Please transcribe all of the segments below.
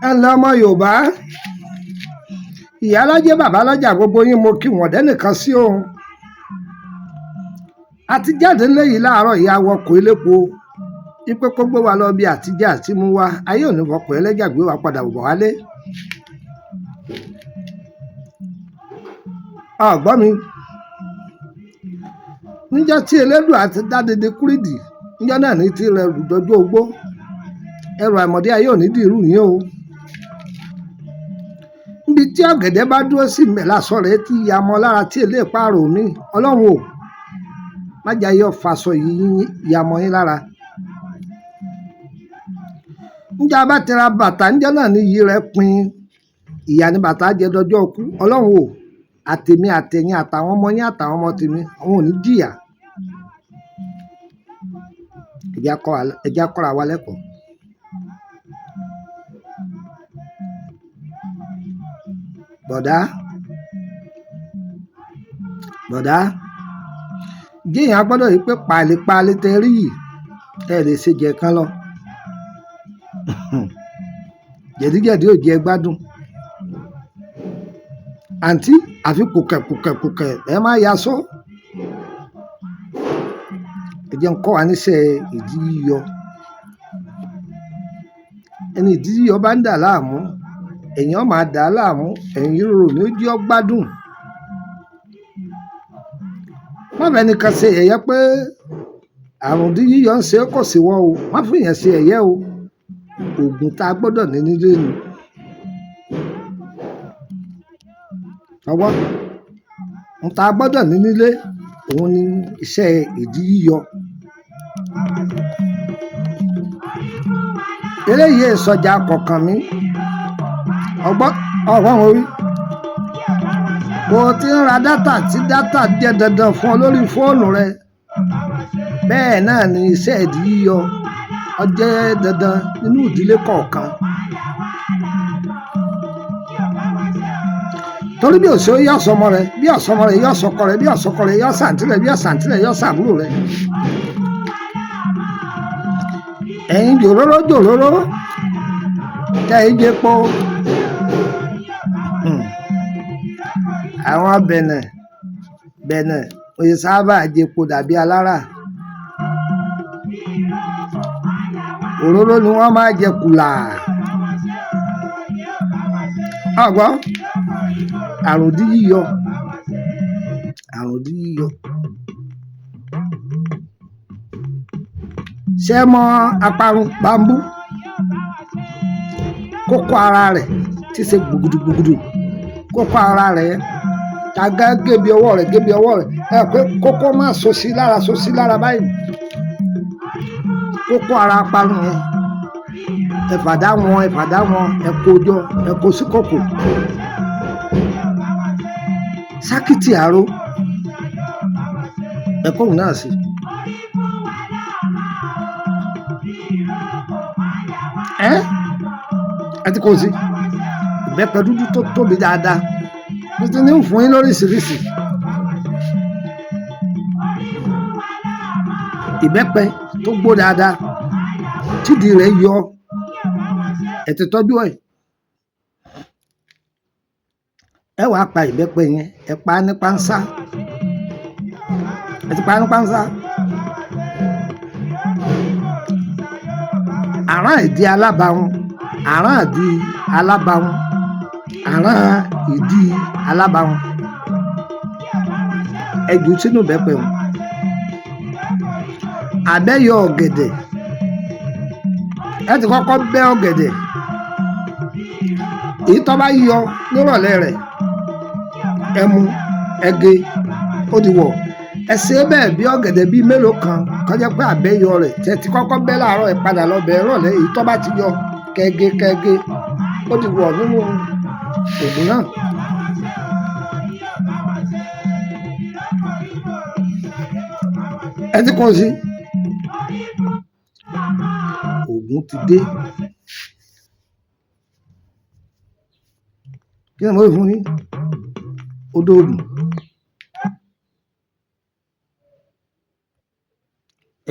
Ẹ ǹlẹ́ ọmọ Yorùbá, ìyálájé, bàbá lọ́jà, gbogbo yín mo kí wọ́n dẹ́nìkan sí o. A ti jáde léyìí láàárọ̀ ìyá wọkọ̀ elépo wípé kó gbé wa lọ bí àtijọ́ àti mú wa. Ayé ò ní fọkọ̀ ẹlẹ́jà gbé wa padà bọ̀ wálé. Ọ̀gbọ́n mi, níjọ́ tí Elédùà ti dá dédé kúrìdì, níjọ́ náà ní ti rẹ̀ rùdọ́jú ogbó. Ẹrù àìmọ̀dé ayé ò ní dìrú yín o. Níbi tí ọ̀gẹ̀dẹ̀ bá dúró sí mbẹ̀ lásọ rẹ̀ ti ya mọ́ lára tí èlé pààrọ̀ mi. Ọlọ́run o, má jẹ́ ayé ó faṣọ yìí ya mọ́ yín lára. Níjọ́ a bá ti ra bàtà, níjọ́ náà ní iyì rẹ̀ pin. Ìyà ni bàtà jẹ dọjọ́ ikú. Ọlọ́run o, àtèmi àtẹ̀yin àtàwọn ọmọ yín àtàwọn ọmọ tèmi, àwọn ò ní jìyà. Ẹ jẹ́ á kọ́ra wa lẹ́kọ̀ọ́. Bọ̀dá, bọ̀dá, jíyàn gbọ́dọ̀ yí pé pàlípàlí tẹ rí yìí, ẹ lè ṣe jẹ kan lọ. Jẹ̀díjẹ̀dí ò jẹ́ gbádùn. Àǹtí, àfi kùkẹ̀ kùkẹ̀ kùkẹ̀ ẹ má ya sọ́. Ẹ jẹ́ ń kọ́ wa níṣẹ́ ìdí yíyọ. Ẹni ìdí yíyọ bá ń dà láàmú, ẹ̀yin ó máa dà láàmú, ẹ̀yin ríro ní ó jẹ́ ó gbádùn. Má fẹ́ nìkan ṣe yẹ̀yẹ́ pé àrùn ìdí yíyọ ń ṣe é kò sí wọ́ o. Má fi èèyàn ṣe yẹ̀yẹ́ o. Òògùn tá a gbọ́dọ̀ ní nílé ni. Ọwọ́, ohun tá a gbọ́dọ̀ ní nílé, òun ni iṣẹ́ ìdí yíyọ. Eléyìí sọjà kọ̀ọ̀kan mi. Ọgbọ́n, ọgbọ́n orí. Bó o ti ń ra dátà tí dátà jẹ́ dandan fún ọ lórí fóònù rẹ. Bẹ́ẹ̀ náà ni iṣẹ́ ìdí yíyọ ó jẹ́ dandan nínú ìdílé kọ̀ọ̀kan. Torí bí òṣèré yóò sọmọ rẹ, bí ọ̀sọ́mọ rẹ yóò sọkọ rẹ, bí ọ̀sọ́kọ rẹ yóò sàǹtí rẹ, bí ọ̀sàǹtí rẹ yóò sàbúrò rẹ. Ẹ̀yin jòróró jòróró, tẹ́ ẹ jẹ́ po. Àwọn bẹ̀nẹ̀ bẹ̀nẹ̀ òye sábà jẹpo dàbí alára. Òróró ni wọ́n máa jẹ kùlà. Ọ̀gbọ́n, àrùn ìdí yíyọ, àrùn ìdí yíyọ. Ṣé ẹ mọ àparun bambú? Kókó ara rẹ̀ tí ṣe gbùgùdù gbùgùdù. Kókó ara rẹ̀ tàgá gébi ọwọ́ rẹ̀ gébi ọwọ́ rẹ̀. Ẹ pé kókó máa so sí lára so sí lára báyìí. Kókó ara àparun yẹn. Ẹ fàdá wọn, ẹ fàdá wọn, ẹ kó jọ, ẹ kó sí kòkò. Sákìtì àró, ẹ kó òun náà sí. Ẹ́, ẹ ti kó sí. Ìbẹ́pẹ dúdú tó tóbi dáadáa. Mo ti ní ń fún yín lóríṣiríṣi. Ìbẹ́pẹ tó gbó dáadáa, tídìí rẹ̀ yọ, ẹ ti tọ́jú ẹ̀. Ẹ wàá pa ìbẹ́pẹ yẹn, ẹ pa á ní pánsá. Ẹ ti pa á ní pánsá. Àrán ìdí alábàáhùn, àrán ìdí alábàáhùn, àrán ìdí alábàáhùn. Ẹ jù sínú ìbẹ́pẹ wọn. Àbẹ́yọ ọ̀gẹ̀dẹ̀. Ẹ ti kọ́kọ́ bẹ́ ọ̀gẹ̀dẹ̀. Èyí tó bá yọ nírọ̀lẹ́ rẹ̀, ẹ mú, ẹ gé, ó di wọ̀. Ẹ ṣe bẹ́ẹ̀ bí ọ̀gẹ̀dẹ̀ bí mélòó kan kó jẹ́ pé àbẹ́yọ rẹ̀ tí ẹ ti kọ́kọ́ bẹ́ láàárọ̀ ẹ padà lọ bẹ̀ rọ̀lẹ́. Èyí tó bá ti yọ kẹ́gẹ́ kẹ́gẹ́, ó di wọ̀ nínú ògùn náà. Ẹ ti kó sí. Ògùn ti dé. Kí ni mo wí fún yín? Ó dóògùn.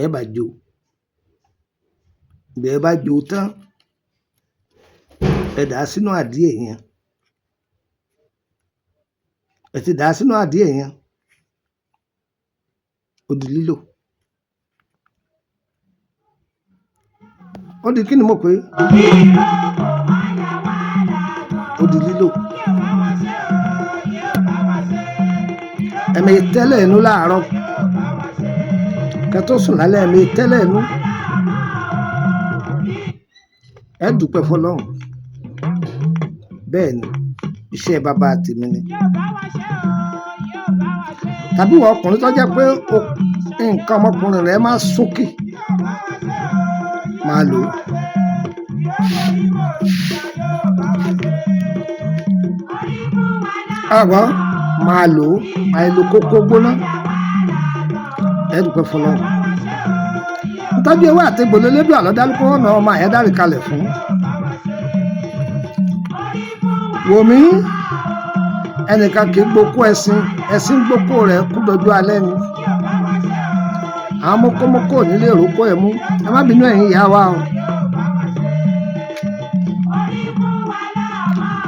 Ẹ bá jó. Bí ẹ bá jó tán, Ẹ dà á sínú àdíẹ̀ yẹn. Ẹ ti dà á sínú àdíẹ̀ yẹn, ó di lílò. Ó di kí ni mo pè é? Ó di lílò. Ẹ̀mí tẹ́lẹ̀ inú láàárọ̀ kẹ́ tó sùn lálẹ́, ẹ̀mí tẹ́lẹ̀ inú. Ẹ dúpẹ́ fọlọ́run. Bẹ́ẹ̀ ni, iṣẹ́ bàbá tèmi ni. Tàbí ìwọ ọkùnrin tó jẹ́ pé nǹkan ọmọkùnrin rẹ máa súnkì, máa lò ó. Àgbọn máa lò ó, máa lo kókó gbóná. Ẹ dúpẹ́ fọlọ́run. Ntọ́jú ewé àti egbò lélédùn àlọ́dálùkọ́ ọ̀nà ọmọ àyádáre kalẹ̀ fún. Wòmí, ẹnìkan kì í gboko ẹṣin, ẹṣin gboko rẹ̀ kú dọjú alẹ́ ni. Àwọn mọ́kọ́mọ́kọ́ ò ní lè rókó ẹ̀ mú. Ẹ má bínú ẹ̀yin ìyá wa o.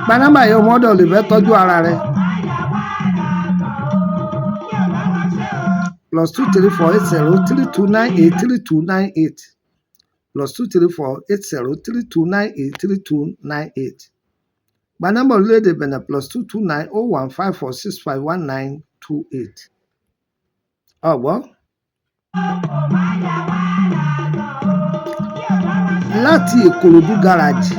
Gba nọ́mbà yìí, ọmọdé ò lè fẹ́ tọ́jú ara rẹ̀. +234 80 32 98 32 98, +234 80 32 98 32 98. Gba nọ́mbà orílẹ̀-èdè Benin +229 01 54 65 19 28. Ọ̀gbọ́n. Láti Ìkòròdú gáràjì,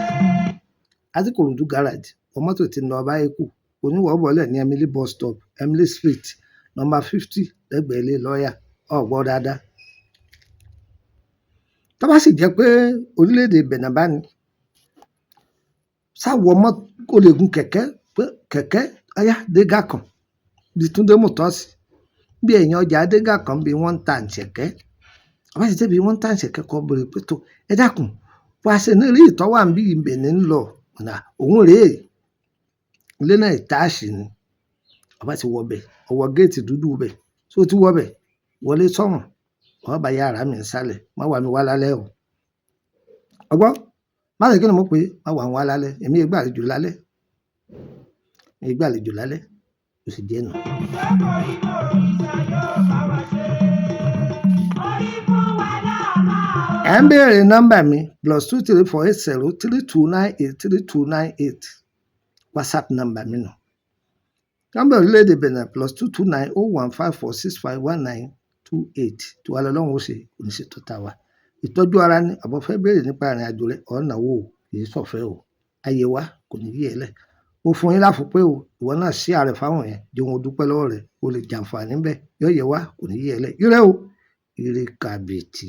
láti Ìkòròdú gáràjì, wọ mọ́tò tí ń lọ Báyékù, oníwọ̀ọ́bọ̀lẹ̀ ní Emily bus stop, Emily Street, number 50, lẹ́gbẹ̀ẹ́ ilé lọ́yà. Ọ̀gbọ́n dáadáa. Tó bá sì jẹ́ pé orílẹ̀-èdè Benin bá ní, sá wọ mọ́tò, o lè gun kẹ̀kẹ́, pé kẹ̀kẹ́ ọ̀yá dé Gàkàn, bí Túndé Mùtọ́sì, bí ẹ̀yìn ọjà dé Gàkàn bí wọ́n ń ta ǹṣẹ̀kẹ́. Bá ti dé bí wọ́n ń ta ǹṣẹ̀kẹ́ kọ́ bèrè pé tó ẹ dákun, wá ṣe ní rí ìtọ́wà ń bí Benin ń lọ. Ọ̀nà òun rèé. Ilé náà ìtaàṣì ni. Ọba ti wọ bẹ̀, ọwọ́ géètì dúdú bẹ̀. Ṣé o ti wọ bẹ̀? Wọlé sọ̀rùn. Ó bá yàrá mi ń sálẹ̀. Má wà mí wá lálẹ́ o. Ọgbọ́n, má ṣe kí ni mo pè é? Má wà mí wá lálẹ́. Èmi ò gbàlejò lálẹ́. Èmi gbàlejò lálẹ́. Ó sì jẹ́ nù. Ẹ ń béèrè nọ́mbà mi +234 80 32 98 32 98. WhatsApp nọ́mbà mi nù. Nọ́mbà orílẹ̀-èdè Benin +229 01 54 65 19 28. Tí wàá lọ́lọ́run ó ṣe, kò ní ṣe tó ta wa. Ìtọ́jú ara ni àbọ̀ fẹ́ béèrè nípa ìrìn àjò rẹ̀, ọ̀nà wo kì í sọ̀fẹ́ o. Ayé wa kò ní yí ẹ lẹ̀. Mo fún yín láfùpé o, ìwọ náà ṣí ààrẹ fáwọn yẹn, jẹ́ wọn dúpẹ́ lọ́wọ́ rẹ̀, o lè jàǹfààní bẹ́ẹ̀, yóò yẹ wá, kò ní yí ẹ lẹ̀. Ire o, ire kàbìtì.